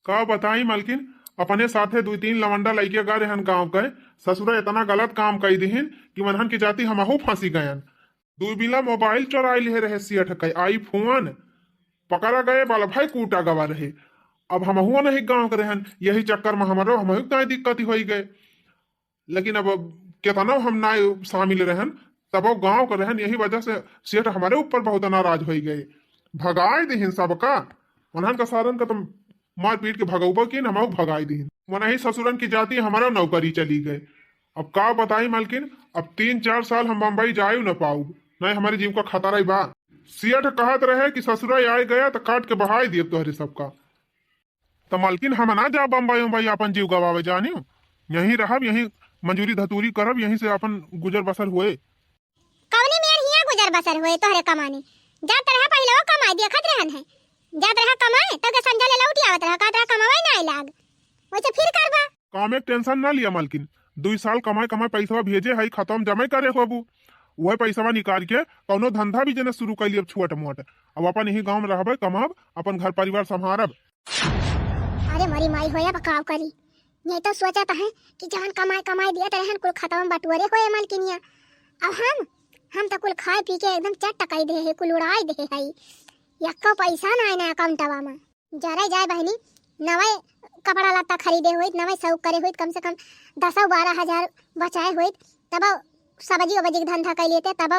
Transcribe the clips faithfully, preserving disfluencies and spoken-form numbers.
का बताई मलकिन, अपने साथे दुइ तीन लवंडा लइके गा रहन गाँव के, ससुरा एतना गलत काम कइ दिहिन कि मनहन के जाति हमहू फँसी गयन। दुइ बिला मोबाइल चोराइ लिहे रहे सेठ के, iPhone, पकड़ा गए, बल्ब है कूटा गवा रहे। अब हमहू नहीं गाँव के रहन, यही चक्कर में हमरो, हमहू के दिक्कत होइ गए। लेकिन अब केतनो हम ना शामिल रहन, तबो गाँव के रहन, यही वजह से सेठ हमरे ऊपर बहुत नाराज होइ गए। भगाइ दिहिन सबका, उन्हन का सारन का तो मार पीट के भगउबो किन, हमहू भगाइ दिहिन। मनही ससुरन की जाति हमरो नौकरी चली गए। अब का बताई मलकिन, अब तीन चार साल हम बम्बई जाइउ न पाउब, नहीं हमरे जीव का खतरा ही बा। सेठ कहत रहे कि ससुरा आइ गया त काट के बहाइ दियब तोहरे सबका। त मलकिन, हम ना जाब बम्बई उम्बई आपन जीव गवावे जानिउ, यहीं रहब, यहीं मजूरी धतूरी करब, यहीं से आपन गुजर बसर होए। कवनी मेर हियाँ गुजर बसर होए तोहरे कमानी? जात रहा पहिले वो कमाए, देखत रहन है, जात रहा कमाए, तब के संझा ले लौटी आवत रहा, कहत रहा कमावे ना लाग, वैसे फिर करबा। काम एक टेंशन ना लिया मलकिन, दुइ साल कमाए कमाए पैसवा भेजे है, खाता में जमा करे होबू, वह पैसवा निकाल के कौनो धंधा बिजनेस शुरू कर लियब छोट मोट। अब अपन यही गाँव में रहबे, कमाब, अपन घर परिवार संभारब। अरे मरी माई होया, बकाव करी। ये तो सोचत है कि जवन कमाई कमाई दियत रहन, कुल खतवा में बटोरे होए मलकिनिया। अब हम, हम तो कुल खाए पी के एकदम चट कई दे है, कुल उड़ाई दे है। यक्को पैसा ना आए ना अकाउंटवा में। जरे जाए बहनी, नवे कपड़ा लत्ता खरीदे होइत, नवे शौक करे होइत, कम से कम दसौ बारह हजार बचाए होइत, तब सब्जी उब्जी के धंधा कर लेते, तब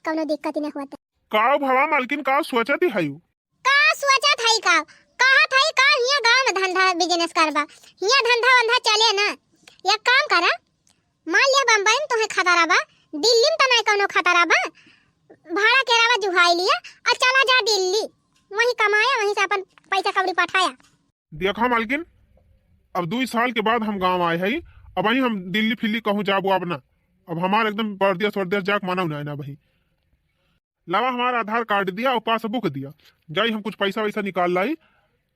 कौनो दिक्कत ही नहीं होते। का भवा मलकिन, का सोचत ही हयू? का सोचत हई का? कहत हई का हियाँ गाँव में धंधा बिजनेस करबा? हियाँ धंधा वंधा चले ना। एक काम करा, मान लिया बम्बई में तोहे खतरा बा, दिल्ली में त नाहीं कौनो खतरा बा। भाड़ा किरावा जुहाई लिया और चला जा दिल्ली, वहीं कमाया, वहीं से अपन पैसा कौड़ी पठाया। देखा मालकिन, अब दुइ साल के बाद हम गाँव आए हई, अब वहीं हम दिल्ली फिल्ली कहूँ जाबो अब ना। अब हमार एकदम परदेस वरदेस जाके मनौ ना, ना भाई। लावा हमार आधार कार्ड दिया और पासबुक दिया, जाई हम कुछ पैसा वैसा निकाल लाई,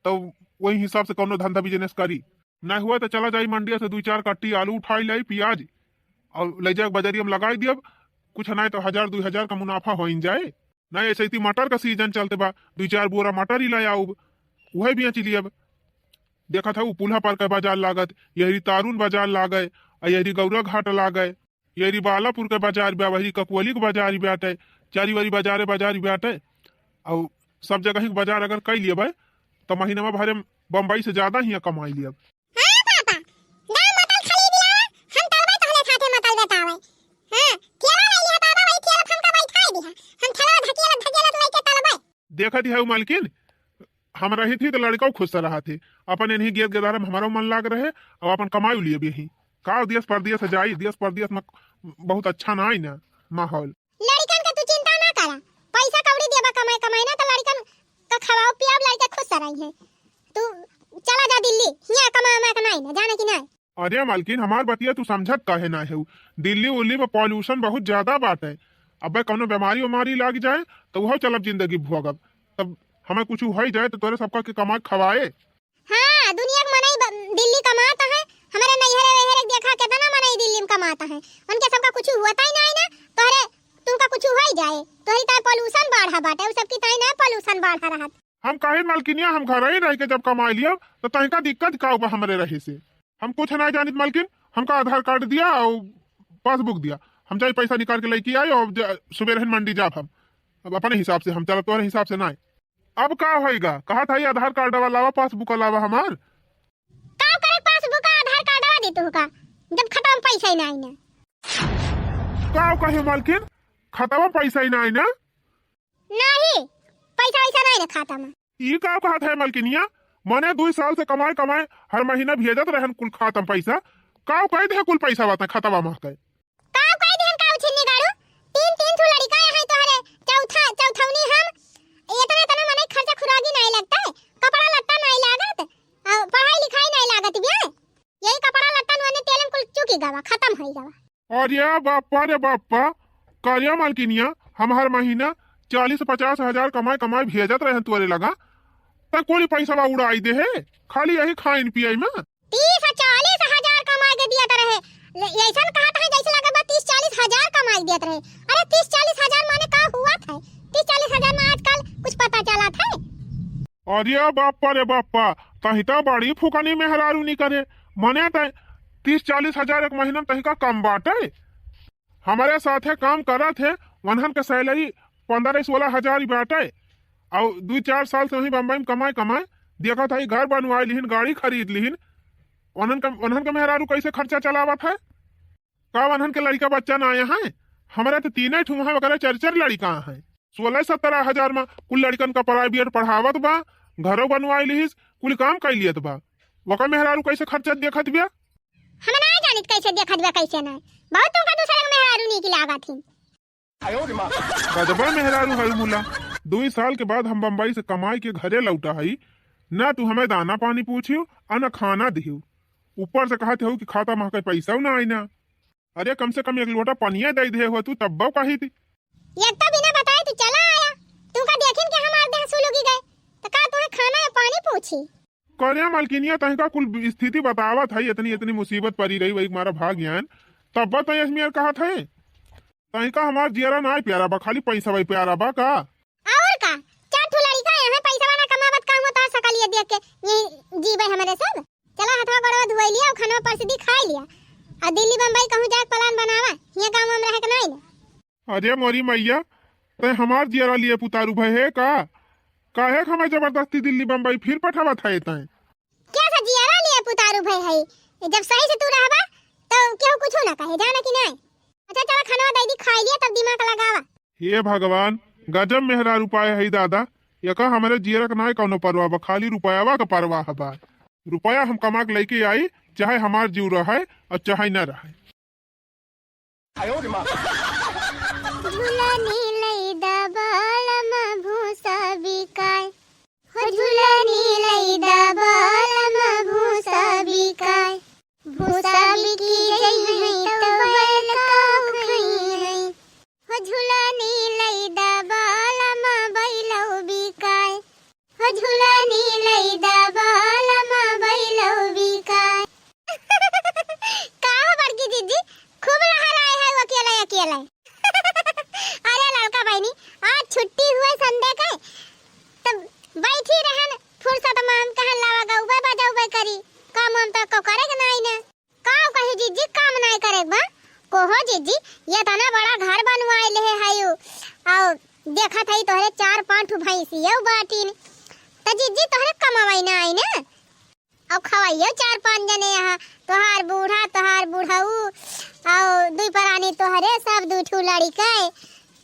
तब वही हिसाब से कौनो धंधा बिजनेस करी। नहीं हुआ तो चला जाई मंडिया से दुइ चार कट्टी आलू उठाई लाई, प्याज, और ले जाके बजरिया में लगाई दियब। कुछ नहीं तो हजार दुइ हजार का मुनाफा होइन जाए। नहीं ऐसे ही मटर का सीजन चलते बा, दुइ चार बोरा मटर ही ले आउब, उहे बेच लियब। देखत है उ पुल्हा पर के बाजार लागत, यहरी तारुन बाजार लागे, आ यहरी गौरा घाट लागे। यहरी बालापुर के बाजार बा, वहरी ककुअली के बाजार बाटे, चारी वारी बाजारे बाजार बाटे। और सब जगह ही बाजार अगर कई लेबे, तो महीनवा भरे में बम्बई से ज्यादा ही कमाई लेब। हाँ पापा, दाम मतल खरीद लावा, हम तलबे तोहरे साथे मतल बतावे। हाँ, ठेला ले लिहा पापा, वही ठेला हमका बैठाई दिहा, हम ठेला धकेलत धकेलत लेके तलबे। देखत ही है मालकिन, हम रही थी तो लड़का खुश रहा थे, अपन इन्हीं गेद गेदार में हमारा मन लाग रहे, और अपन कमाई लिए भी ही। का देश परदेश जाई, देश परदेश में बहुत अच्छा ना आई ना माहौल। लड़िकन के तू चिंता ना करा, पैसा कौड़ी देबा कमाई कमाई ना, तो लड़िकन का खवाओ पियाओ, लड़िका खुश रही है। तू चला जा दिल्ली, हियाँ कमा उमा के नाई ना, जाने की नाई। अरे मालकिन, हमार बतिया तू समझत काहे ना हेउ? दिल्ली उल्ली में पॉल्यूशन बहुत ज्यादा बाटे। अबे कौनो बीमारी उमारी लाग जाए तो उहो चलब जिंदगी भोगब। तब हमें कुछ होइ जाए तो तोरे सबका के कमा खवाए। हाँ, दुनिया के मनई ब-, दिल्ली कमात है, हमारे नैहरे वैहरे देखा केतना मनई दिल्ली में कमात है, उनके सबका कुछ होता ही नहीं ना, तोहरे तुमका कुछ होइ जाए, तोहरी ताए पॉल्यूशन बाढ़ा बाटे, उ सबकी ताई ना पॉल्यूशन बाढ़ा रहत। हम काहे मालकिनिया, हम घर ही रह के जब कमाई लिया तो तनिका दिक्कत का बा हमरे रहे से? हम कुछ नहीं जानित मालकिन, हमका आधार कार्ड दिया और पासबुक दिया, हम जाई पैसा निकाल के लेके आई और ज-, सुबह रहन मंडी जाब हम। अब अपने हिसाब से हम चलब, तोहरे हिसाब से ना। अब का होइगा? कहत हई आधार कार्ड वाला लावा, पासबुक लावा हमार। का करे पासबुक, आधार कार्डवा दे तू का, जब खाता में पैसा ही नहीं ना। का कहे मालकिन, खाता में पैसा ही नहीं ना? नहीं, पैसा वैसा नहीं ना खाता में। ई का कहत है मालकिनिया? मने दुई साल से कमाए कमाए हर महीना भेजत रहन कुल खाता में पैसा, का कह दे कुल पैसा बात खाता में महके? का कह देहन का उछिन्नी गाड़ू? तीन, तीन ठो लड़िका हैं तोहरे, चौथा, चौथौनी हम। इतना, इतना मने खर्चा खुरागी नाई लगता है, कपड़ा लत्ता नाई लागत, और पढ़ाई लिखाई नाई लागत बिया। यही कपड़ा लत्ता नुआने तेल में कुल चुकी गवा, खत्म होई गवा। अरे बापा रे बापा, करिया मालकिनिया, हम हर महीना चालीस पचास हजार कमाए कमाए भेजत रहे तोरे लगा, त कुल पैसा उड़ाई दे है, खाली यही खाइन पियाई में। तीस चालीस हजार कमा के दियत रहे। ले, ऐसन कहत है जैसे लगत बा तीस चालीस हजार कमाई दियत रहे। अरे तीस चालीस हजार माने का हुआ था? तीस चालीस हजार में आजकल कुछ पता चला था? अरे बापा रे बापा, तहीं त बड़ी फुकनी मेहरारू निकरे, मने तय तीस चालीस हजार एक महीना में तहीं का कम बाटे। हमरे साथे काम करत है, वनहन के salary पन्द्रह सोलह हजार ही बाटे। अउ दुइ चार साल से वहीं बम्बई में कमाए कमाए, देखत है घर बनवाए लिहिन, गाड़ी खरीद लिहिन। वनहन का, वनहन का मेहरारू कैसे खर्चा चलावत है? का वनहन के लड़िका बच्चा ना आया है? हमरा तो तीने ठू हैं, ओकरे चार चार लड़िका हैं। सोलह सत्रह हजार में कुल लड़िकन का private पढ़ावत बा, घरो बनवाए लिहिस, कुल काम कर लियत बा। वका मेहरारू कैसे खर्चा देखत बिया? हम ना जानित कैसे देखत बा, कैसे ना। बहुत तुमका दूसरे के मेहरारू नीक लागत ही। गजबा मेहरारू है मुला। दुई साल के बाद हम बम्बई से कमाई के घरे लौटा हई, ना तू हमें दाना पानी पूछियो, आ ना खाना दियो। ऊपर से कहत हो कि खाता में कई पैसा ना आई ना। अरे, कम से कम एक लोटा पनिया दे दे हो तू, तब्बो कही थी। एक तो बिना बताए तू चला आया, तू का देखिन के हमार देह सुलुगी गए, तो का तुम्हें खाना या पानी पूछी? करे मलकिनिया, तहीं का कुल स्थिति बतावत है, इतनी इतनी मुसीबत परी रही, वही मारा भाग ज्ञान, तब्बो तहीं असमियर कहत है। तहीं का हमार जियरा ना प्यारा बा, खाली पैसा वही प्यारा बा का? और का, चार ठो लड़िका यहाँ पैसा ना कमावत का हुआ, तार सकल ये देख के यही जीवे हमरे सब। चला हथवा गोड़वा धोई लिया, खाना परस दी खाई लिया, आ दिल्ली बम्बई कहूँ जाए plan बनावा, हियाँ गाँव में रहे के नहीं ना। अरे मोरी मैया, तै हमार जियरा लिए पुतारू भय है का? काहे के हमें जबरदस्ती दिल्ली बम्बई फिर पठावत है तै? क्या सा जियरा लिए पुतारू भय है? जब सही से तू रहबा, तो केहू कुछो ना कहे, जाना कि नहीं? अच्छा, चला खाना दे दी, खाई लिया, तब दिमाग लगावा। हे भगवान, गजब मेहरारू पाए है दादा। यका हमरे जियरा के नाय कौनो परवाह बा, खाली रुपयावा के परवाह बा। रुपया हम कमा के लेके आई, चाहे हमार जीव रहे और चाहे न रहे। झुलनी लई दा बालम भूसा बिकाय, हो झुलनी लई दा बालम भूसा बिकाय, भूसा बिकी जइहैं तो बैल काऊ खइहैं। हो झुलनी लई दा बालम बैलौ बिकाय, हो झुलनी लई दा बालम बैलौ बिकाय। का हो बड़की जीजी, खूब लहराए है अकेले अकेले। अरे लड़का बहिनी, आज छुट्टी हुए Sunday के, तब बैठी रहन फुर्सत में, हम कहन लावा गौबे बजौबे करी, काम हम तो को करे के नाई ने। का कही जीजी, काम नाई करे के बा? कोहो जीजी, ये तना बड़ा घर बनवाए ले है यू, और देखत है तोहरे चार पांच ठू भैंसियो बाटिन, त जीजी तोहरे कमावाई ना आई ना? और खवाइयो चार पांच जने यहाँ, तोहार बूढ़ा, तोहार बुढ़ऊ, और दुई परानी तोहरे, सब दुई ठू लड़िका,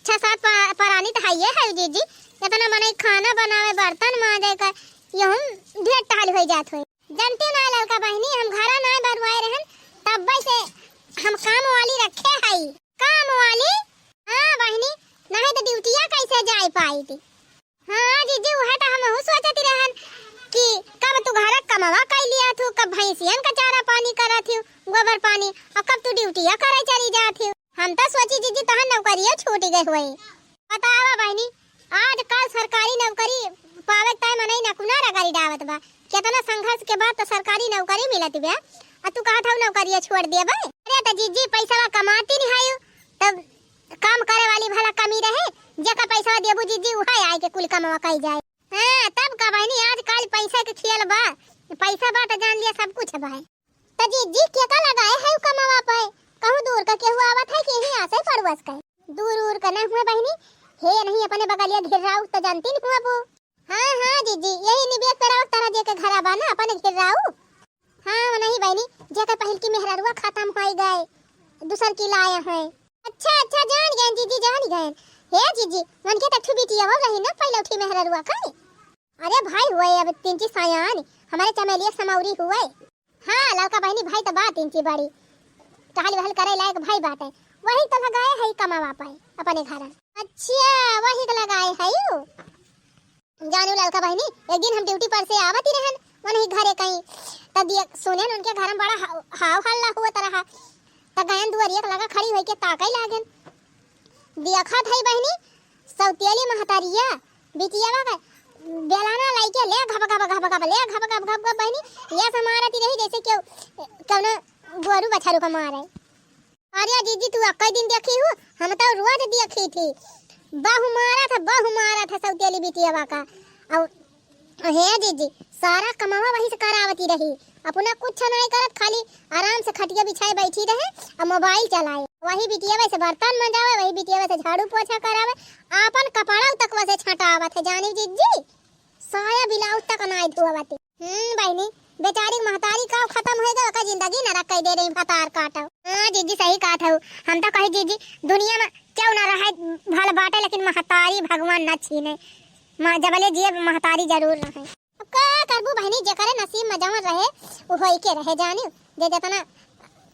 छह सात पा-, परानी त हइये है जीजी। इतना मनई खाना बनावे, बर्तन मांजे का, यहू ढेर टहल हो जात होई। जनती ना ललका बहिनी, हम घरा ना बनवाए रहन, तब्बे से हम काम वाली रखे हई। काम वाली? हाँ बहिनी, नहीं तो ड्यूटिया कैसे जाए पाई थी? हाँ जीजी, वह तो हमहू सोचती रहन कि कब तू घर कमवा कर लिया थू, कब भैंसियन का चारा पानी करा थी, गोबर पानी, और कब तू ड्यूटिया करे चली जा थी। हम तो सोची जीजी तोहर नौकरियो छूट गए हुए। बतावा बहिनी, आजकल सरकारी नौकरी पावे ताई मनई नकुना रगड़ी डावत बा। केतना संघर्ष के बाद तो सरकारी नौकरी मिलत बा, आ तू कहत हऊ नौकरिया छोड़ देबे। अरे त जीजी पैसा कमाती नहीं है, तब काम करे वाली भला कमी रहे, जेका पैसा देबू जीजी उहे आए के कुल कमवा कई जाए। हाँ तब का बहिनी, आजकल पैसा के खेल बा, पैसा बा त जान लिया सब कुछ बा। त जीजी, केका लगाए है उ कमवा पे? कहूँ दूर का केहू आवत है कि यही आसे पड़ोस का? दूर उर का नहीं हुए बहिनी, हे नहीं अपने बगलिया घिर्राऊ त जानती नहीं हुआ वो। हाँ, हाँ जीजी, यही निबेक पेड़ावा तरह जे के घरा बा ना, अपने घिर्राऊ। हाँ, वो नहीं बहिनी, जे के पहिल की मेहररुआ खत्म होई गए, दूसर की लाए हैं। अच्छा, अच्छा, जान गए जीजी, जान गए। हे जीजी, उनके त ठू बिटिया वो रही ना, पहले उठी मेहररुआ का। अरे भाई हुए अब तीन ची सायान, हमारे चमेलिया समौरी हुए। हाँ, ललका बहिनी भाई त बा तीन ची बड़ी। टहल वहल करे लायक भाई बाटे। वही त लगाए है कमावा पाए अपने घर। अच्छा, वही त लगाए है यू। जानू ललका बहिनी, एक दिन हम ड्यूटी पर से आवत ही रहन, वनही घरे कहीं। त दिया सुनेन उनके घर में बड़ा हाव, हाव हल्ला हुआ त रहा। त गयन दुआरिया के लगा खड़ी होई के ताकई लागेन। देखत हई बहिनी, सौतेली महतरिया, बिटियावा का बेलाना लाइके ले घप घप घप घप, ले घप घप घप घप बहिनी, ये से मारती रही जैसे केहू, कौनो गोरू बछरू का मारे। अरे जीजी, तू अक्का दिन देखी हूँ, हम तो रोज देखी थी। बहु मारा था, बहु मारा था सौतेली बिटियावा का। और हे जीजी, सारा कमावा वही से करावती रही, अपना कुछ नाहीं करत, खाली आराम से खटिया बिछाए बैठी रहे अउ मोबाइल चलाए। वही बिटिया वैसे बर्तन मंजावे, वही बिटिया वैसे झाड़ू पोछा करावे, आपन कपड़ा तक वैसे छटावत है, जानी जिज्जी, साया ब्लाउज तक नाहीं धोवती। हम्म बहिनी, बेचारी महतारी का खतम होइ गए, ओकर जिंदगी नरक कइ दे रही भतार काटो। हाँ जिज्जी, सही कहत हऊ। हम तो कही जिज्जी, दुनिया में केहू ना रहे भल बाटे, लेकिन महतारी भगवान ना छीने। माँ जबले जिए महतारी जरूर रहे। अब का करबू बहिनी, जेकरे नसीब में जवन रहे, उ होई के रहे जानी। जे जेतना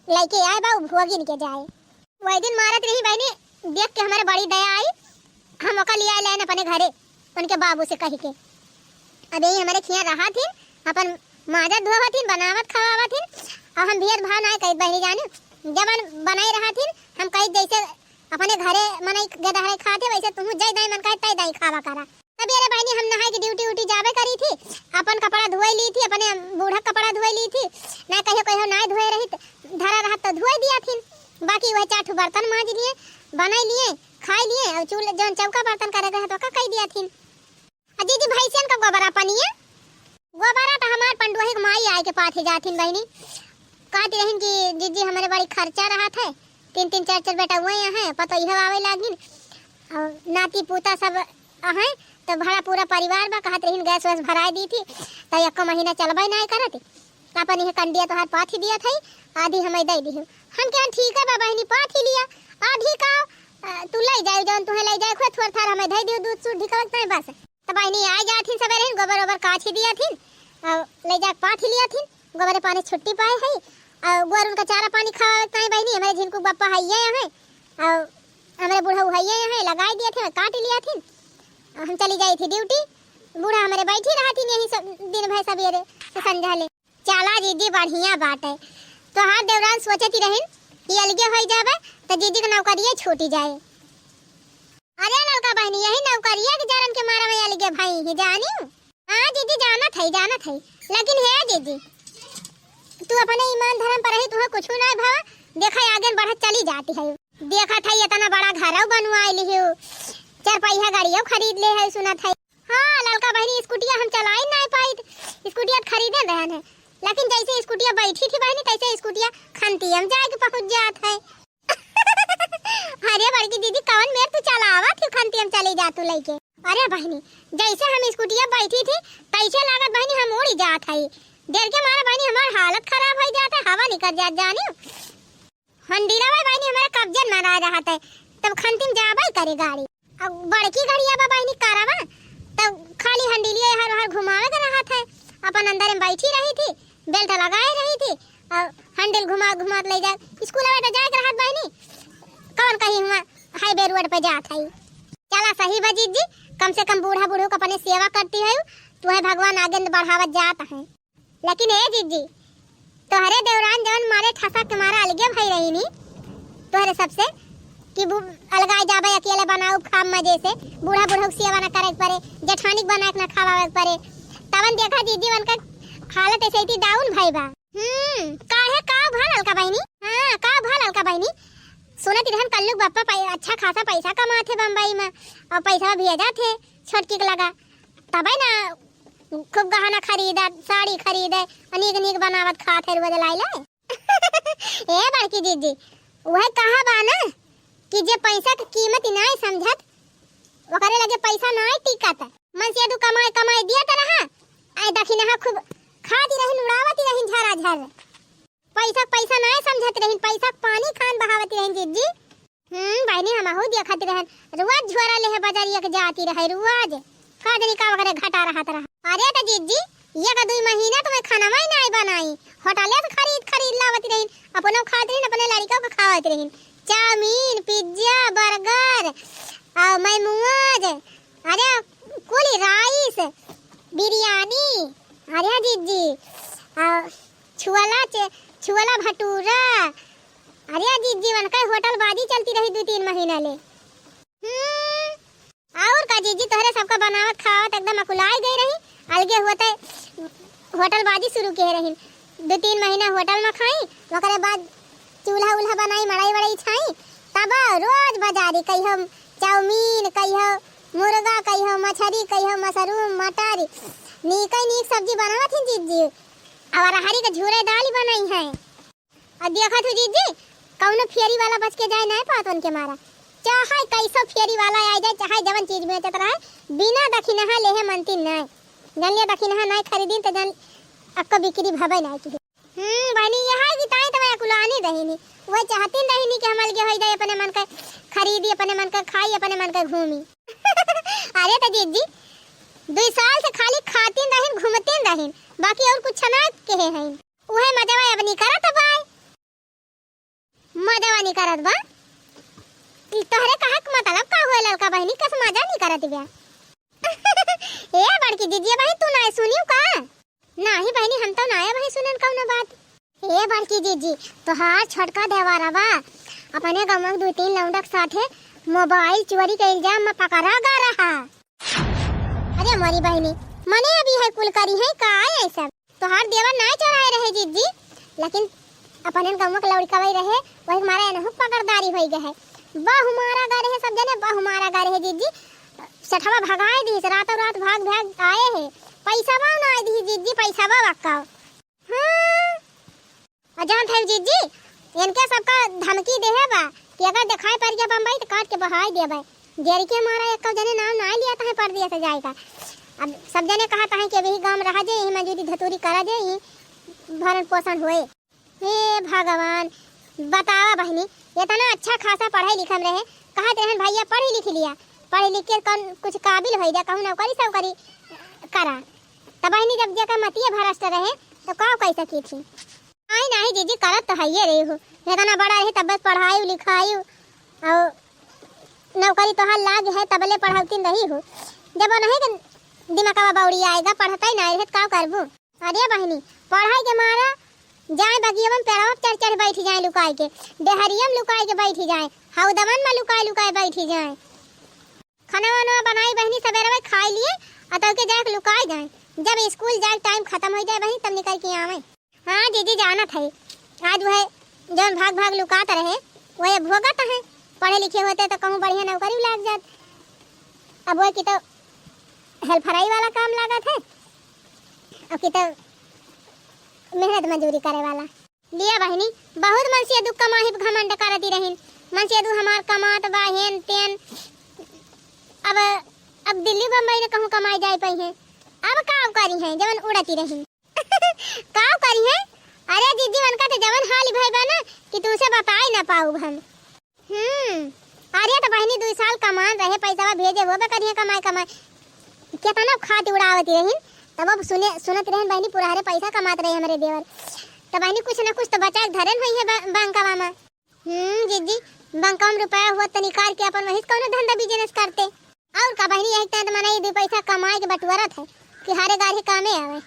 लइके आए बा, उ भोगिन के जाए। वही दिन मारत रही बहिनी, देख के हमरे बड़ी दया आई। हम ओका लिया लेन अपने घरे, उनके बाबू से कही के। अब यही हमरे खिया रहा थिन, अपन माजत धोवत थिन, बनावत खवावत थिन। और हम भेदभाव नाहीं करित बहिनी जानी, जवन बनाए रहा थिन, हम कही जैसे अपने घरे मनई गदहरे खाते, वैसे तुहूँ जय दाई मन कहे तय दाई खावा करा। तब ये रे बहिनी, हम नहाए के ड्यूटी उटी जाबे करी थी, अपन कपड़ा धोए ली थी, अपने बूढ़ा कपड़ा धोए ली थी, ना कहियो कहियो ना धोए रही, त धरा रहा तो धोए दिया थी। बाकी वह चार ठो बर्तन माज लिए, बनाई लिए, खाई लिए, और चूल जौन चौका बर्तन करे रहे तो का कह दिया थी। आ दीदी, भैंसियन का गोबरा पनिया, गोबरा तो हमार पंडुआही के माई आए के पाथे जाथिन बहिनी। कहती रहिन कि जीजी, हमरे बड़ी खर्चा रहत है, तीन तीन चार चार बेटा हुए हैं, पतोहियो आवे लागिन, और नाती पोता सब हैं, तो भरा पूरा परिवार बा। कहत रहिन गैस वैस भराए दी थी, तो एको महीना चलबे नाहीं करत। अपन यह कंडिया तोहार पाथी दिया था, आधी हमें दे दी। हम कहें ठीक है बा बहिनी, पाथी लिया, आधी का अ, तू ले जाए, जौन तुहे ले जाए, खोए थोड़ थार हमें दे दियो, दूध सूध ढिकवत नहीं बस। तब बहिनी आ जाथिन सबेरे, गोबर ओबर काछी दिया थिन, और ले जाके पाथी लिया थिन, गोबरे पानी छुट्टी पाए है, और गोरुन का चारा पानी खवावे ताई बहिनी, हमरे झिनकू बप्पा हइये हैं, और हमरे बुढ़ऊ हइये हैं, लगाई दिया थिन, काट लिया थिन, और हम चली जाई थी ड्यूटी। बूढ़ा हमरे बैठी रहा थिन यही सब दिन भर सबेरे से संझा ले। चला जीजी, बढ़िया बात है, तोहार देवरान सोचती रहिन कि अलगे होई जाबे, तो जीजी के नौकरिये छूटी जाए। अरे ललका बहिनी, यही नौकरिया के जरन के मारा में अलगे भई ही जानी। हाँ जीजी, जानत है, जानत है, लेकिन हे जीजी, तू अपने ईमान धर्म पर रही, तुहे कुछ नहीं भावा। देखा आगे बढ़त चली जाती है। देखत है इतना बड़ा घरौ बनवाए लिहियो, चार पहिया गाड़ियों खरीद ले है, सुनत है। हाँ ललका बहिनी, स्कूटिया हम चलाई नहीं पाइत, स्कूटिया त खरीदे रहन है, लेकिन जैसे स्कूटिया बैठी थी बहिनी, तैसे स्कूटिया खंतिया में जाके पहुँच जात है। अरे बड़की दीदी, कौन मेर तू चलावा थी, खंतिया में चली जा तू लइके। अरे बहिनी, जैसे हम स्कूटिया बैठी थी, तैसे लागत बहिनी हम उड़ी जात है। डर के मारा बहिनी हमार हालत खराब हो जात है, हवा निकल जात जानी। हंडीला बहिनी हमारे कब्जन में रह रहत है, तब खंतिम जाबे करे गाड़ी। अब बड़की गड़िया बा बहिनी कारवा, तब खाली हंडीलिया हर हर घुमावे के रहत है। अपन अंदर में बैठी रही थी, बेल्ट लगाए रही थी, और हंडिल घुमा घुमात ले जाए। स्कूल में तो जाए के रहत बहिनी, कौन कहीं हुआ हाईवे रोड पे जात है। चला सही बा जीजी, कम से कम बूढ़ा बूढ़ू को अपने सेवा करती है, तुहे भगवान आगे बढ़ावत जात है। लेकिन ए जीजी, तोहरे देवरान जवन मारे ठसक के मारा अलगे भई रही नी तोहरे सबसे, कि बु-, अलगाए जाबे, अकेले बनाऊ खाब मजे से, बूढ़ा बूढ़ा के सेवा न करे के पड़े, जेठानी के बना के न खवावे के पड़े। तवन देखा जीजी, उनका हालत ऐसे ही डाउन भई बा। हम्म, काहे, का भा ललका बहिनी? हाँ, का भा ललका बहिनी? सुनत रहन कल्लू के बप्पा पै-, अच्छा खासा पैसा कमात है बम्बई में, और पैसा भेजत है छोटकी के लगा, तबे ना खूब गहना खरीदत, साड़ी खरीदे, और नीक नीक बनावत खात है रोज लाई लाई। ए बड़की जीजी, वह कहा बा ना कि जे पैसा के कीमत नाय समझत, ओकरे लगे पैसा नाय टिकत। मन से दू कमाई कमाई दियत रहा, आय दखिनहा खूब खाती रहिन, उड़ावती रहिन झरा झर। पैसा के पैसा नाय समझत रहिन, पैसा के पानी खान बहावती रहिन जीजी। हम्म, बहिनी, हमहू देखत रहन, रोज झोरा लेहे बजरिया के जाती रहे, रोज। का जानी का ओकरे घाटा रहत रहा। अरे त जीजी, एक दुई महीना त मैं खानवा ही नाय बनाई, होटले से खरीद खरीद लावत रहिन, अपनो खात रहिन, अपने लड़िका को खावत रहिन। चाउमीन, पिज्जा, बर्गर, आ, मोमोज, अरे कुल राइस, बिरयानी, अरे जीजी, आ, छुअला चे-, छुअला भटूरा, अरे जीजी, उनका होटल बाजी चलती रही दू तीन महीना ले। हम्म, और का जीजी, तोहरे सबका बनावत खावत एकदम अकुलाई गई रही, अलगे होते होटल बाजी शुरू किए रही। दू तीन महीना होटल में खाई, ओकरे बाद चूल्हा उल्हा बनाई, मड़ई वड़ई छाई, तब रोज बाजारी कहियो चाउमीन, कहियो मुर्गा, कहियो मछरी, कहियो मशरूम, मटर, नीकै नीक सब्जी बनावत ही जिज्जी। अब अरहरी के झूरे दाल बनाई है। अब देखत हो जिज्जी, कौनो फेरी वाला बच के जाए नाहीं पावत उनके मारा। चाहे कैसो फेरी वाला आ जाए, चाहे जवन चीज बेचत रहे, बिना दखिनहा लेहे मनती नाहीं। जन लिया दखिनहा नाहीं खरीदिन त जन अक्को बिक्री भवे नाहीं की। हम्म, बहिनी, यह है कि ताई तो मैं कुलानी रही नहीं। वह चाहती नहीं कि हम अलगे हो जाए, अपने मन के खरीदी, अपने मन के खाई, अपने मन के घूमी। अरे तो जिज्जी, दुई साल से खाली खातीन रहीन, घूमतीन रहीन, बाकी और कुछ ना कहे हैं। उहे मजवा अब नहीं करत बाय। मजवा नहीं करत बा। ई तोहरे कहे के मतलब का हुए ललका बहिनी, कस मजा नहीं करत बा? ए बड़की जिज्जी, बहिनी तू ना सुनियो का? नाही बहिनी, हम तो ना आया वही सुनन कौनो बात। ए बड़की जीजी, तोहार छोटका देवरवा अपने गाँव के दू तीन लौंडक साथे मोबाइल चोरी के इल्जाम में पकड़ा गा रहा। अरे मोरी बहिनी, मने अभी है कुल करी है का ये सब? तोहार देवर ना चोराए रहे जीजी, लेकिन अपने गाँव के लौड़कवई रहे, वही मारे एनहु पकड़दारी होई गए है। बहु मारा गा रहे सब जने, बहु मारा गा रहे जीजी। सेठवा भगाए दीस, रातों रात भाग भाग आए है। पैसा बा ना दीस जीजी, पैसा बा वक्का। हाँ। और जानत है जीजी, इनके सबका धमकी देहे बा कि अगर दिखाई पड़ गया बम्बई तो काट के बहाई देबे। जेरी के मारा एक जने नाम ना लिया तहे परदेस जाएगा। अब सब जने कहा तहे कि अभी गाँव रहा जे, यही मजूरी धतूरी करा जे, यही भरण पोषण होए। हे भगवान, बतावा बहिनी, इतना अच्छा खासा पढ़ाई लिखम रहे, कहत रहन भैया पढ़ी लिख लिया, पढ़ी लिख के कौन कुछ काबिल होई जा, कहूँ नौकरी सौकरी करा। तब बहिनी जब जेकर मतिये भ्रष्ट रहे तो का कह सकी थी? आई नाही जीजी, करत तो हइये रही हो, इतना बड़ा रही तब बस पढ़ाई लिखाई और नौकरी तोहार लाग है तबले पढ़ौतीन रही हो। जब नहीं के दिमागवा बौड़ी आएगा, पढ़ता ही ना रहे तो का करबू? अरे बहिनी, पढ़ाई के मारा जाए बगियवन पेड़वा चढ़ चढ़ बैठ जाए लुकाई के, डेहरिया में लुकाई के बैठ जाए, हौदवन में लुकाई लुकाई बैठ जाए। खाना वाना बनाई बहिनी सबेरे में खाई लिए और तब के जाए लुकाई जाए। जब स्कूल जाए टाइम खत्म हो जाए बहिनी तब निकल के आवे। हाँ जीजी जानत है, आज वह जौन भाग भाग लुकात रहे वह भोगत है। पढ़े लिखे होते तो कहूँ बढ़िया नौकरी लाग जात। अब वह की तो हेल्पराई वाला काम लागत है, अब की तो मेहनत मजूरी करे वाला। लिया बहिनी, बहुत मनसेदू कमाही घमंड करती रहिन। मनसेदू हमार कमात बा, हेन तेन। अब, अब दिल्ली बम्बई ने कहूँ कमाई जाए पाई है। अब का करी है, जवन उड़ती रहिन। का करी है? अरे जीजी, उनका तो जवन हाल भई बा ना कि तुमसे बताई ना पाउब हम। हम्म, अरे तो बहिनी, दुई साल कमान रहे, पैसा भेजे होबे करिए कमाई कमाई। केतना खाती उड़ावती रहिन, तब अब सुने, सुनत रहन बहिनी, पुरहरे पैसा कमात रहे हमरे देवर। तो बहिनी, कुछ ना कुछ तो बचा के धरन होई है बा-, बैंकवा में। हम्म, जीजी, बैंकवा में रुपया हुआ तो निकाल के अपन वही से कौनो धंधा बिजनेस करते। और का बहिनी, यही टाइम तो मनई दू पैसा कमाए के बटुअरत है कि हारे गारे कामे आवे।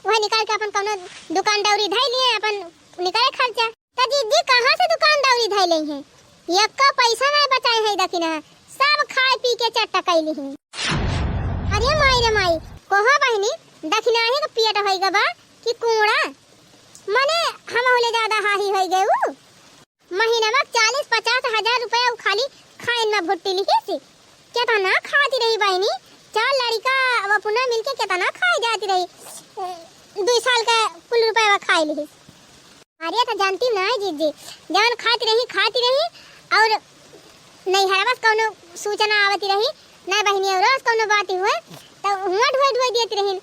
वह निकाल के अपन कौनो दुकान दौरी धई लिए, अपन निकले खर्चा। त जीजी कहाँ से दुकान दौरी धइले हैं? यक्का पैसा नाय बचाए हैं दखिना, सब खाए पी के चट्टा कैली हैं। अरे माई रे माई, कोहा बहिनी, दखिना ही का पेट होई गबा कि कूड़ा? मने हम होले ज्यादा हाही होई गए उ। महीना में चालीस पचास हजार रुपया उ खाली खाइन में भुट्टी लिखी सी। केतना खाती रही बहिनी, चार लड़िका अब अपना मिलके केतना खाए जाती रही। ए, दुई साल का कुल रुपया खाए लिही। अरे तो जानती ना है जीजी, जवन खाती रही, खाती रही और नैहरवा से कौनो सूचना आवती रही, ना बहिनी और से कौनो बात हुए, तो हुआ ढुए ढुए देती रही।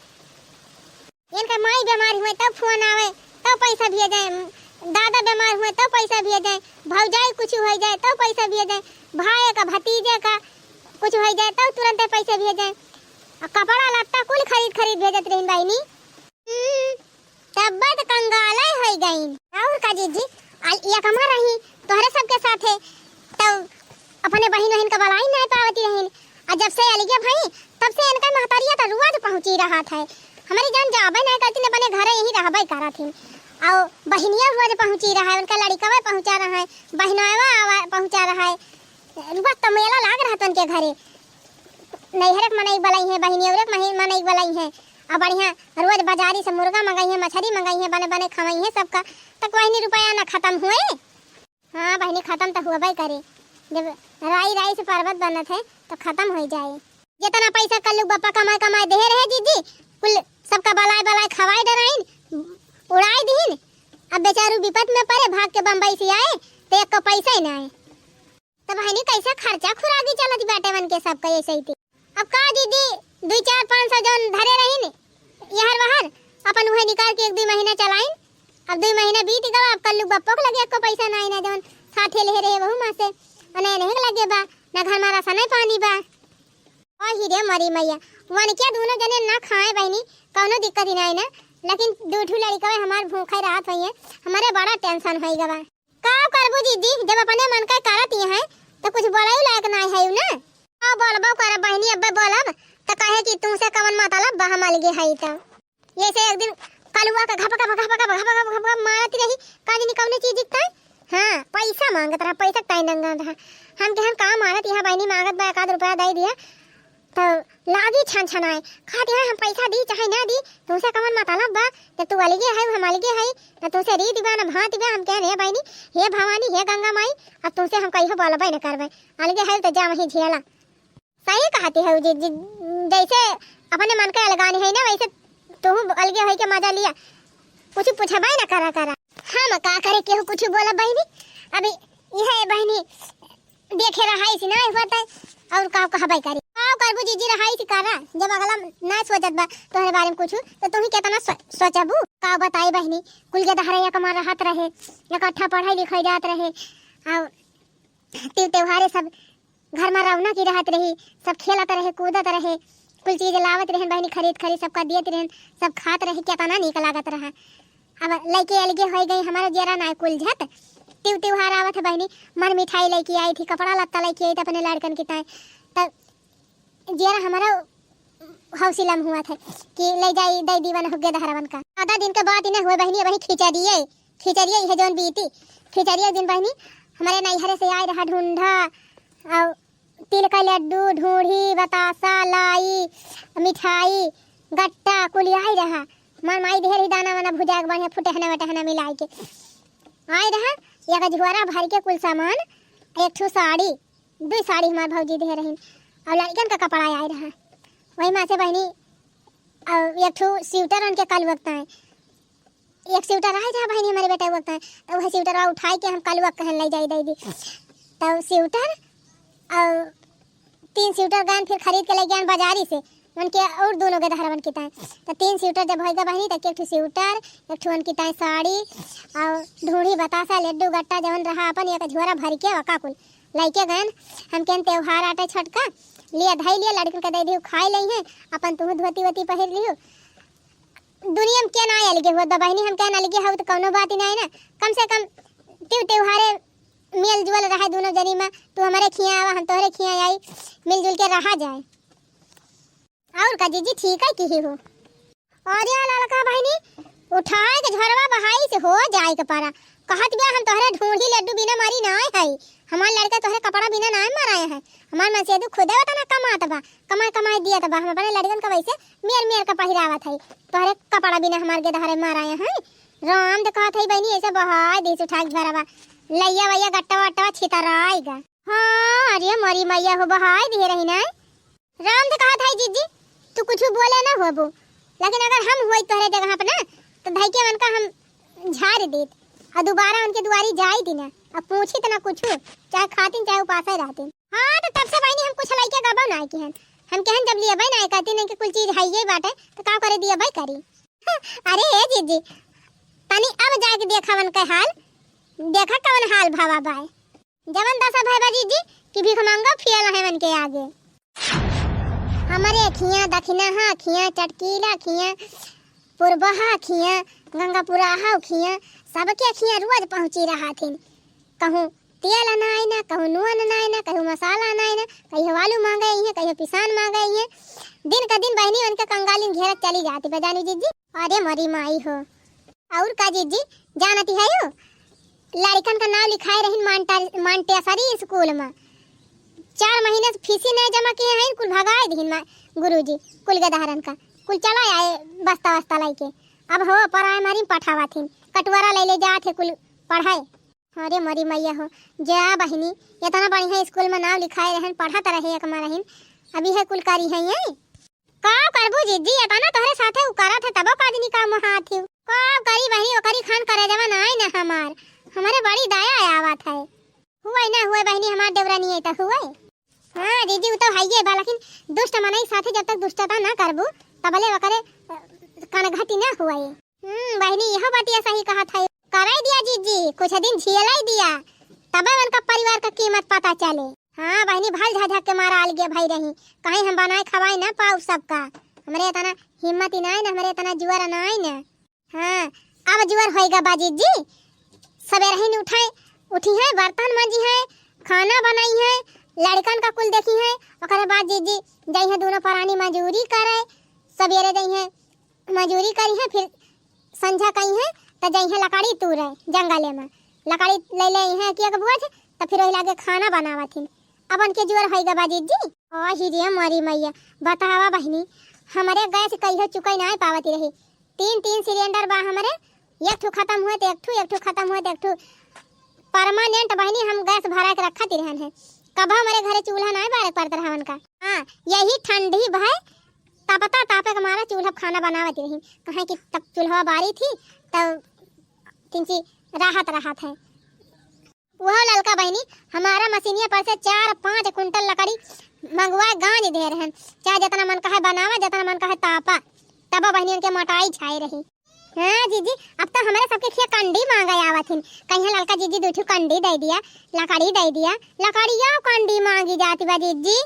इनका माई बीमार हुए तब फोन आवे, तब पैसा भेजे, दादा बीमार हुए तब पैसा भेजे, भौजाई कुछ हो जाए तब पैसा भेजे, भाई का भतीजे का कुछ हो जाए तब तुरंत पैसा भेजे। और कपड़ा लत्ता कुल खरीद खरीद भेजत रही बहिनी। हम्म, तब्बे त कंगाले होइ गईन। और का जीजी, आ, ये कमा रही तोहरे सबके साथे, तो अपने बहिन वहिन का बलाई नहीं पावती रहीन। आ जब से अलगे भई, तब से इनका महतारिया तो रोज पहुँची रहत है। हमारी जान जाबे नहीं करती, अपने घरे यहीं रहबे करत ही। और बहिनिया रोज पहुँची रहा है, उनका लड़िकवा पहुँचा रहा है, बहिनवा आवा पहुँचा रहा है। रोज तो मेला लाग रहत उनके घरे। नैहर के मनई बलाई है, बहिनी और के मही-, मनई बलाई है। अब बढ़िया रोज बाजारी से मुर्गा मंगाई है, मछली मंगाई है, बने बने खवाई है सबका। तक बहिनी रुपया ना खत्म हुए। हाँ बहिनी, खत्म तो हुआ करे। जब राई राई से पर्वत बनत है तो खत्म हो जाए। जितना पैसा कल्लू बप्पा कमाए कमाए दे रहे जीजी, कुल सबका बलाए बलाए खवाए डराइन, उड़ाए दीन। अब बेचारू विपत में परे, भाग के बम्बई से आए, तो एक को पैसा ही ना आए। तब बहिनी कैसे खर्चा खुराकी चलत बाटे मन के सबका ऐसे ही थी। अब का दीदी, दुई चार पाँच सौ जौन धरे रहीन, यहर वहर, अपन उहे निकाल के एक दुई महीना चलाइन। अब दुई महीना बीत गवा, अब कल्लू बप्पो के लगे एको पैसा नाई ना, जौन साथे लेहे रहे वहू मा से, अने नहीं लगे बा, ना घर मा राशन पानी बा। ओ हीरे मरी मैया, वनके दुनो जने ना खाए बहिनी, कौनो दिक्कत ही नाई ना, लेकिन दू ठू लड़िकवे हमार भूखे रहत होइए, हमरे बड़ा tension होई गवा। का करबू दीदी, जब अपने मन का करत ही हैं, तो कुछ बोलई लायक नाई है ना। का बोलबो करब बहिनी, अब्बे बोलब, तो कहे कि तुमसे कवन मतलब बा, हम अलगे हई तो। ये से एक दिन कलुआ के घप घप घप घप घप घप घप घप मारत रही, का जानी कौने चीज दिखता है। हाँ, पैसा मांगत रहा, पैसा के ताई नंगा रहा। हम कहन का मारत यहाँ बहिनी मांगत बा, एक आध रुपया दे दिया। तो लागी छन छनाए, कहत यहाँ हम पैसा दी चाहे ना दी, तुमसे कवन मतलब बा, जब तू अलगे है, हम अलगे है, ना तुमसे रीत बा, ना भांति बा। हम कहन, हे बहिनी, हे भवानी, हे गंगा माई, अब तुमसे हम कहियो बोलबे न करबे, अलगे है तो जा वहीं झेला। सही कहती है जी, जी, जैसे अपने मन के अलगानी है ना, वैसे तू अलगे होई के मजा लिया, कुछ पूछबे ना करा करा। हम का करे, केहू कुछ बोला बहिनी, अभी यह है बहिनी, देखे रहाई सी ना होता है, और का कहबे करी, का करबू जीजी, रहाई सी करा, जब अगला ना सोचत बा तोहरे बारे में कुछ, तो तू ही कितना सो-, सोचबू। का बताई बहिनी, कुल के दहरे एक मा रहत रहे, इकट्ठा पढ़ाई लिखाई जात रहे, और तीज त्योहारे सब घर मा रौनक ही रहत रही, सब खेलत रहे, कूदत रहे, कुल चीज लावत रहन बहिनी, खरीद खरीद सबका देत रहन, सब खात रहे, केतना नीक लागत रहा। अब लइके अलगे होइ गई, हमारा जेरा ना कुल झत। तीज त्योहार आवत है बहिनी, मन मिठाई लइके आई थी, कपड़ा लत्ता लइके आई थी अपने लड़कन के ताई, तब जेरा हमारा हौसला में हुआ था कि ले जाई दे दीवन हुग्गे दहरवन का। ज्यादा दिन के बात ही ना हुए बहिनी, वही खिचड़िए, खिचड़िए यह जौन बीती, खिचड़िए दिन बहिनी हमारे नैहरे से आए रहा ढूंढा, और तिल का लड्डू, ढूंढी, बतासा, लाई, मिठाई, गट्टा, कुल आई रहा। मार माई ढेर ही दाना वाना भुजा के बढ़िया फुटहना वटहना मिलाई के आए रहा। एक झोरा भर के कुल सामान, एक ठो साड़ी, दो साड़ी हमार भौजी दे रहीन, और लड़कन का कपड़ा आए रहा। वही मा से बहिनी, और एक ठो स्वेटर उनके कल वक्त आए, एक स्वेटर रहा जहाँ बहिनी हमारे बेटा वक्त है, तो वह स्वेटर उठाई के हम कलुआ कहन ले जाई दे दी। तो स्वेटर और तीन स्वेटर गन फिर खरीद के ले गए बाजारी से, उनके और दोनों के दहरवन की ताई। तो तीन स्वेटर जब होएगा बहिनी, तो एक ठो स्वेटर, एक ठो उनकी ताई साड़ी, और ढूंढी बतासा लड्डू गट्टा जवन रहा अपन एक झोरा भर के वका कुल लइके गन। हम कहन त्योहार आटे छठ का, लिया धई लिया, लड़कन के दे दियो खाए लई है, अपन तुहू धोती वोती पहिर लियो। दुनिया में के ना अलगे होत बा बहिनी, हम कहन अलगे हऊ तो कौनो बात ही ना है ना। कम से कम तीज त्योहारे मेल जोल रहे दोनों जनी में, तू हमारे खिया आवा, हम तोहरे खिया आई, मिलजुल के रहा जाए। और का जीजी ठीक है की हो? अरे ललका बहिनी, उठाए के झोरवा बहाई से हो जाए के पारा। कहत बिया हम तोहरे ढूंढी लड्डू बिना मरी ना है, हमार लड़का तोहरे कपड़ा बिना ना मराए है, हमार मनसेदू खुदे उतना कमात बा, कमाए कमाए दियत बा, हम अपने लड़कन का वैसे मेर मेर का पहिरावत है, तोहरे कपड़ा बिना हमार गेदहरे माराए हैं। राम तो कहत है बहिनी, ऐसे बहाय देस उठा के झरवा, लइया वइया गट्टा वट्टा छितराएगा। हाँ, अरे मोरी मैया हो, बहाय दिए रही ना। राम तो कहत है जीजी, तू कुछ बोले ना होबो, लेकिन अगर हम होई तोहरे जगह पर ना, तो धई के उनका हम झाड़ देत, और दोबारा उनके दुआरी जाई दी ना, अब पूछी तो ना कुछ, चाहे खातिन चाहे उपासे रहतिन। हाँ, तो तब से बहिनी हम कुछ लइके गबो ना किहन। हम कहन जब लियबे ना कहती नहीं कि कुल चीज है ये बाटे, तो का करे दियबे करी। अरे ए जीजी, तनी अब जाके देखा वन के हाल, देखा कवन हाल भावा बाय। जवन दशा भय बा जीजी कि भीख मांगो फेल है वन के आगे। हमारे खिया दखिना हा खिया चटकीला खिया पुरबहा खिया गंगापुरा हा खिया सबके खिया रोज पहुँची रहा थिन। कहूँ तेल नाई ना, कहूँ नून नाई ना, कहूँ मसाला नाई ना, कहियो आलू मांगे ही है, कहियो पिसान मांगे ही है। दिन का दिन बहिनी उनके कंगालिन घेरत चली जाती बजानी जीजी। अरे मरी माई हो। और का जीजी जानती है यो, लड़कन का नाम लिखाए रहिन मांटा-, मांटेसरी स्कूल में। चार महीने से फीसी नहीं जमा किए हैं, कुल भगाए दिहिन मा-, गुरुजी, कुल गदहरन का, कुल चला आए बस्ता वस्ता लेके। अब हो पराए मारी पठावा थिन, कटवरा ले ले जात है कुल पढ़ाए। अरे मरी मैया हो, जा बहिनी, इतना बढ़िया स्कूल में नाम लिखाए रहन, पढ़त रहे एक मा रहिन, अभी है कुल करी है ये। का करबू जिज्जी, एतना तोहरे साथे उ करत है, तबो का जनी का मुहात ही। का करी बहिनी, ओकरी खान करेजवा नाई न हमार, हमरे बड़ी दया आवत है। हुए ना हुए बहिनी, हमार देवरानी है त हुए। हाँ जिज्जी, उ तो हइये बा, लेकिन दुष्ट मनई साथे जब तक दुष्टता ना करबू, तबले ओकरे, अ, कनघटी ना हुए। हम्म, बहिनी, इहो बतिया सही कहत है। कराई दिया जिज्जी, कुछ दिन झेलाई दिया, तबे उनका परिवार का कीमत पता चले। हाँ बहिनी, भल झझक के मारा अलगे भई रही, कहीं हम बनाए खवाए ना पाऊ सबका। हमरे एतना हिम्मत ही नाई न, हमरे एतना जुअर नाई न। हाँ, अब जुअर होइगा बा जिज्जी, सबेरहिन उठाए, उठी है, बर्तन मांजी है, खाना बनाई है, लड़कन का कुल देखी है, ओकरे बाद जिज्जी जइहे दोनों परानी मजूरी करे, सबेरे जइहे मजूरी करी है, फिर संझा कई है त जइहे लकड़ी तूरे जंगले में, लकड़ी ले ले है कि एक बोझ, त फिर वही लागे खाना बनावत हिन। अब उनके जुअर होइगा बा जिज्जी। ओ ही रे मोरी मैया, बतावा बहिनी, हमरे गैस कहियो चुकई ना पावती रही। तीन, तीन सिलेंडर बा हमरे, एक ठो खत्म हुए त एक ठो, एक ठो खत्म हुए त एक ठो। परमानेंट बहिनी हम गैस भरा के रखत रहन है, कबो हमरे घरे चूल्हा ना बारे पड़त रहा उनका। हाँ, यही ठंडी भय तपता तापे के मारा चूल्हा पे खाना बनावत रही, कहे कि तब चूल्हा बारी थी तब तिनची राहत रहत है। वह ललका बहिनी हमारा मशीनिया पर से चार पाँच कुंटल लकड़ी मंगवा गांज दे रहन, चाहे जितना मन कहे बनावा, जितना मन कहे तापा, तब बहिनी उनके मोटाई छाई रही। हाँ जिज्जी, अब तो हमरे सबके खिया कंडी मांगे आवत हिन, कहिया ललका जिज्जी दू ठो कंडी दे दिया, लकड़ी दे दिया, लकड़िया कंडी मांगी जाती बा जिज्जी।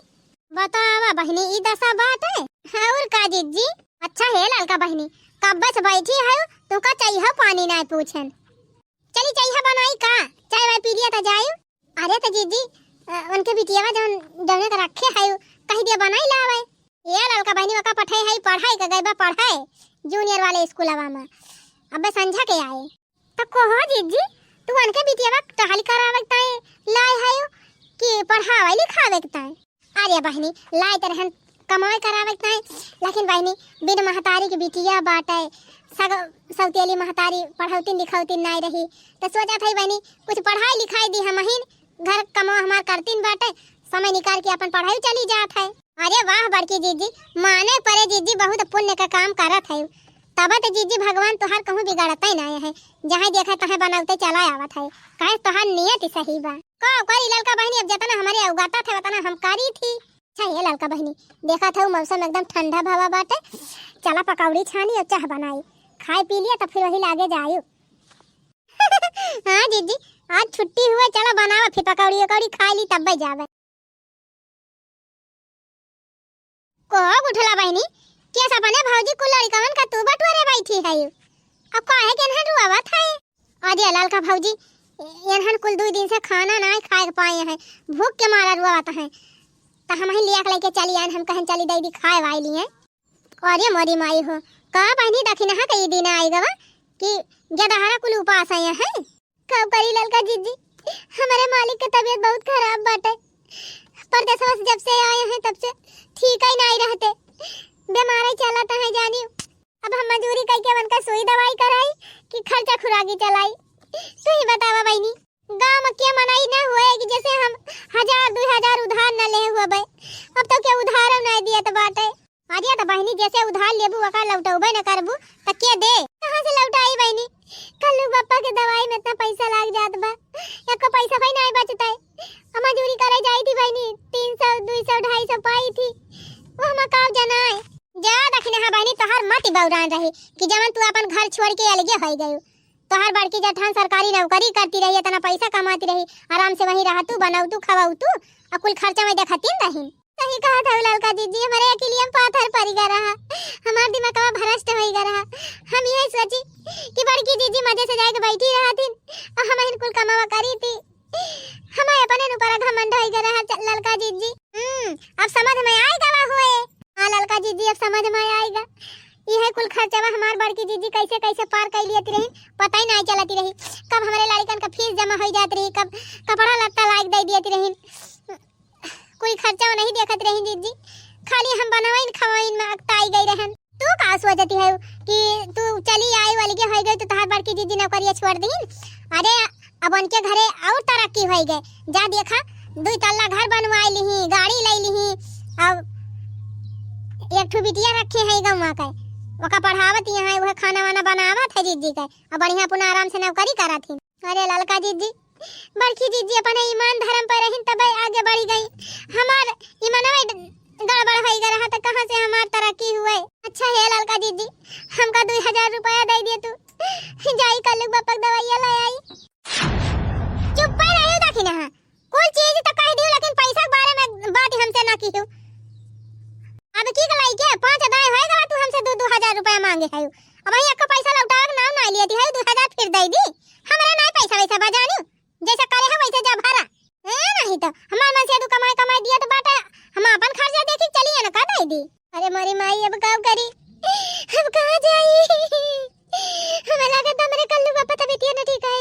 बतावा बहिनी, ई दशा बाटे। और का जिज्जी? अच्छा हे ललका बहिनी, कब्बे से बैठी है, तू का चाहिए पानी ना पूछन। चली चाहिए बनाई का? चाय वाय पी लिया त जायु। अरे त जिज्जी, अ, उनके बिटियावा जौन, जौने के रखे है, कही दिया बनाई लावे। ये ललका बहिनी ओका पठाई है पढ़ाई के, गई बा पढ़ाई जूनियर वाले स्कूलवा में, अबे संझा के आए। त कहो जिज्जी, तू उनके बिटियावा टहल करावे के ताई लाए है कि पढ़ावे लिखावे के ताई? अरे बहिनी, लाए त रहन कमाई करावे के ताई, लेकिन बहिनी, बिन महतारी के बिटिया बाटे, सग-, सौतेली महतारी पढ़ौतिन लिखौतिन नाई रही, त सोचत है बहिनी, कुछ पढ़ाई लिखाई दी हमहिन, घर कमवा हमार करतिन बाटे, समय निकाल के अपन पढ़ाई चली जात है। अरे वाह बड़की जिज्जी, माने परे जिज्जी, बहुत पुण्य का काम करत है। तब त जिज्जी भगवान तोहार कहूँ बिगाड़ते ना है, जहाँ देखा तहाँ बनौते चला आवत है, काहे तोहार नियत सही बा। का करी ललका बहिनी, अब जतना हमरे औगाता थे उतना हम करी थी। अच्छा ये ललका बहिनी, देखा था मौसम एकदम ठंडा भवा बाटे, चला पकौड़ी छानी और चाह बनाई, खाए पी लिया त फिर वही लागे जायु। हाँ जिज्जी, आज छुट्टी हुआ, चला बनावा फिर पकौड़ी उकौड़ी खाए ली तब्बे जावे। को गुठला बहिनी, केस अपने भौजी कुल लड़िकवन का तू बटोरे बैठी है? अब काहे के एनहन रुआवत है? अरे ललका भौजी, एनहन कुल दुई दिन से खाना नाई खाए के पाए हैं, भूख के मारा रुआवत हैं। त हमही लिया के लेके चली आन, हम कहन चली दई दी खाए वाई लिए। अरे मोरी माई हो, का बहिनी दखिनहा के ई दिन आई गवा कि गेदहरा कुल उपास आए हैं। का करी ललका जिज्जी, हमरे मालिक के तबीयत बहुत खराब बाटे। परदेसवा से जब से आए हैं तब से ठीक ही नाई रहते, बीमार ही चलत है जानी। अब हम मजूरी कई के उनका सुई दवाई कराई कि खर्चा खुराकी चलाई? तू ही बतावा बहिनी, गाँव में के मनई ना हुए कि जैसे हम हजार दुई हजार उधार न ले हुए। अब तो के उधारो नाई दियत बाटे। अरे त बहिनी, जैसे उधार लेबू ओका लौटौबे न करबू त के दे? कहाँ से लौटाई बहिनी? कल्लू बप्पा के दवाई में इतना पैसा लाग जात बा, एको पैसा भाई नाई बचत है। हम मजूरी करे जाई थी बहिनी, तीन सौ, दुई सौ, ढाई सौ पाई थी, वो हम का जनाए। जा दखिनहा बहिनी, तोहार मति बौरान रही कि जवन तू अपन घर छोड़ के अलगे होई गयू। तोहार बड़की जेठान सरकारी नौकरी करती रही, इतना पैसा कमाती रही, आराम से वहीं रहतू, बनौतू, खवौतू, आ कुल खर्चा में देखतिन रही। सही कहत हऊ ललका जिज्जी, हमरे अकिलिया में पाथर परि गा रहा, हमार दिमागवा भ्रष्ट होइ गा रहा। हम यही सोची कि बड़की जिज्जी मजे से जाके बैठी रहतिन और हमहिन कुल कमावा करी थी। हमारे अपने ऊपर घमंड होइ गा रहा च-, ललका जिज्जी। हम्म, अब समझ में आइ गवा हुए। हाँ ललका जिज्जी, अब समझ में आइ गा। यह कुल खर्चवा हमार बड़की जिज्जी कैसे कैसे पार कइ लियत रही, पता ही नाई चलत रही। कब हमरे लड़िकन का फीस जमा होइ जात रही, कब कपड़ा लत्ता लाइक दइ दियत रही। कोई खर्चा नहीं देखत रही जिज्जी, खाली हम बनवाइन खवाइन में अकताई गई रहन। तू का सोचती है कि तू चली आई वाली के होइ गई तो तहार बड़की जिज्जी नौकरिया छोड़ दीन? अरे अब उनके घरे और तरक्की होइ गए, जा देखा दुई तल्ला घर बनवाई लिही, गाड़ी लइ लिही, अब एक ठो बिटिया रखे है गौवा के, ओका पढ़ावत यहाँ है, वह खाना वाना बनावत है जिज्जी के, और बढ़िया अपना आराम से नौकरी करत ही। अरे ललका जिज्जी, बड़की जिज्जी अपने ईमान धर्म पर रहिन तबे आगे बढ़ी गई। हमार ईमानवा ड-, गड़बड़ होई गए रहा तो कहाँ से हमार तरक्की हुए? अच्छा हे ललका जिज्जी, हमका दुई हजार रुपया दे दिए तू, जाई कल्लू बप्पा के दवाइया ले आई। चुप्पे रहियो दखिनहा, कुल चीज तो कह दियो लेकिन पैसा के बारे में बात हमसे ना कियो। अब की कलाई के पाँच दाएं होए गवा तू हमसे दो दो हजार रुपया मांगे है, अब एक पैसा लौटावे के नाम ना लियत है, दो हजार फिर दे दी, हमरा नाहीं पैसा वैसा बजानी। जैसे करे है वैसे जा भरा। ए, नहीं तो हमार मन से तू कमाई कमाई दिया तो बाटा, हम अपन खर्चा देखी चलिए ना का दे दी। अरे मोरी माई, अब का करी, अब कहाँ जाई? हमें लागत हमरे कल्लू बापा तबियतिया न ठीक है।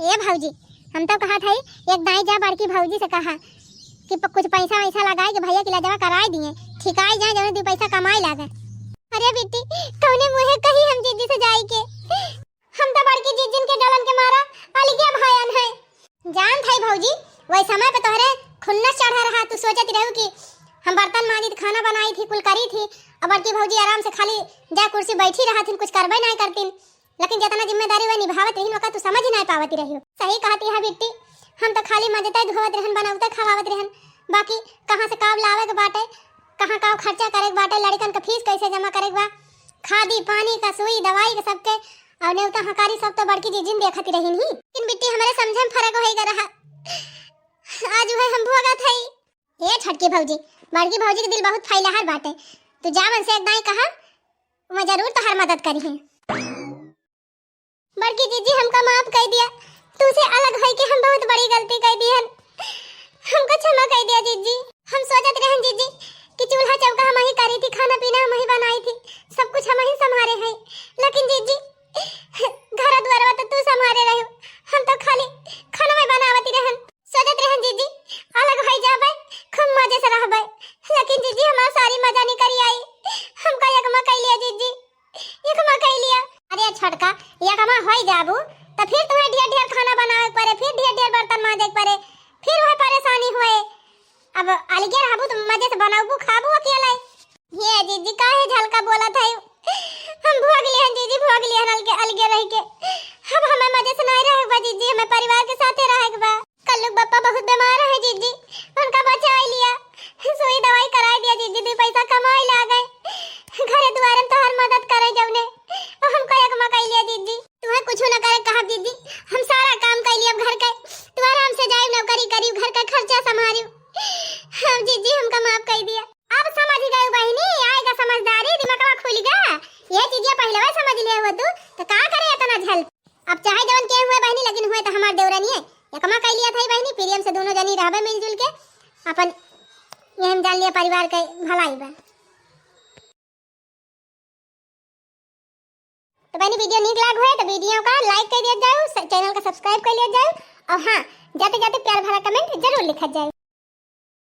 ए भौजी, हम तो कहा था एक दाई जा बड़की भौजी से कहा कि प-, कुछ पैसा वैसा लगाए के भैया की लजवा कराए दिए, ठिकाई जाए जौन दो पैसा कमाए लागे। अरे बिट्टी, कौने मुँहे कही हम जिज्जी से जाई के? हम तो बड़की जिज्जिन के जलन के मारा अलगे भयन है। जान थाई भौजी, वही समय पे तोहरे खुन्नस चढ़ा रहा, तू सोचत रहू कि हम बर्तन मांजी थी, खाना बनाई थी, कुल करी थी, और बड़की भौजी आराम से खाली जा कुर्सी बैठी रहा थी, कुछ करबे नहीं करती। लेकिन जितना जिम्मेदारी वह निभावत रही, ओका तू समझ ही नहीं पावत रही। सही कहती है बिट्टी, हम तो खाली मजते धोवत रहन, बनावते खवावत रहन, बाकी कहाँ से काव लावे के बाटे, कहाँ काव खर्चा करे के बाटे, लड़कन के फीस कैसे जमा करे के बा, खादी पानी का, सुई दवाई का सबके, और नेवता हकारी सब तो बड़की जिज्जिन देखत रही नहीं। लेकिन बिट्टी, हमरे समझे में फर्क होई गा रहा, आज वह हम भोगत हई। ए छोटकी भौजी, बड़की भौजी के दिल बहुत फैलहर बाटे, तू जा मन से एक दाई कहा, मैं जरूर तोहर मदद करी है। बड़की जिज्जी, हमका माफ कर दिया, तुझसे अलग होई के हम बहुत बड़ी गलती कर दिहन, हमका क्षमा कर दिया जिज्जी। हम सोचत रहन जिज्जी कि चूल्हा चौका हम ही करी थी, खाना पीना हम ही बनाई थी, सब कुछ हम ही संभारे हैं, लेकिन जिज्जी घर दुआरवा तो तू संभारे रहो, हम तो खाली खाना में बनावती रहन। सोचत रहन जिज्जी अलग होई जाबे, खूब मजे से रहबे, लेकिन जिज्जी हमार सारी मजा निकरी आई, हमका एकमा कर लिया जिज्जी। एकमा कइ लिया। अरे छोटका, एकमा होइ जाबू, त फिर तुम्हें ढेर ढेर खाना बनावे के परे, फिर ढेर ढेर बर्तन मांजे के परे, फिर वह परेशानी होए। अब अलगे रहबू त मजे से बनबू, खाबू अकेले। हे जिज्जी, काहे झलका बोलत है? हम भोग लिहन जिज्जी, भोग लिहन अलगे, अलगे रह के। अब हमें मजे से नहीं रहे बा जिज्जी, हमें परिवार के साथे रहे के बा। कल्लू के बप्पा बहुत बीमार है जिज्जी, उनका बचाई लिया, सुई दवाई कराई दिया जिज्जी, दो पैसा कमाई ला गए, घरे दुआरे में तोहर मदद करे जौने, और हमका एकमा कइ लिया जिज्जी। तुम्हें कुछ न करे कहा जिज्जी, हम सारा काम कइ लिया घर के, तुम्हारा हमसे जाई नौकरी करी, घर का खर्चा संभारी। हम जिज्जी हमका माफ कइ दिया। अब समझ गए बहिनी, आएगा समझदारी, दिमागवा खुल गया। ये चीजें पहले वह समझ लिया हुआ तू, तो का करे इतना झल। अब चाहे जवन के हुए बहिनी, लेकिन हुए तो हमार देवरनिए। एकमा कइ लिया था बहिनी, प्रेम से दोनों जनी रहबे मिलजुल के, अपन यहन जान लिया परिवार के भलाई बा। तो बहिनी, video नीक लाग होए तो video का like कर दिया जाओ, स-, channel का subscribe कर लिया जाओ, और हाँ, जाते जाते प्यार भरा comment जरूर लिखा जाए।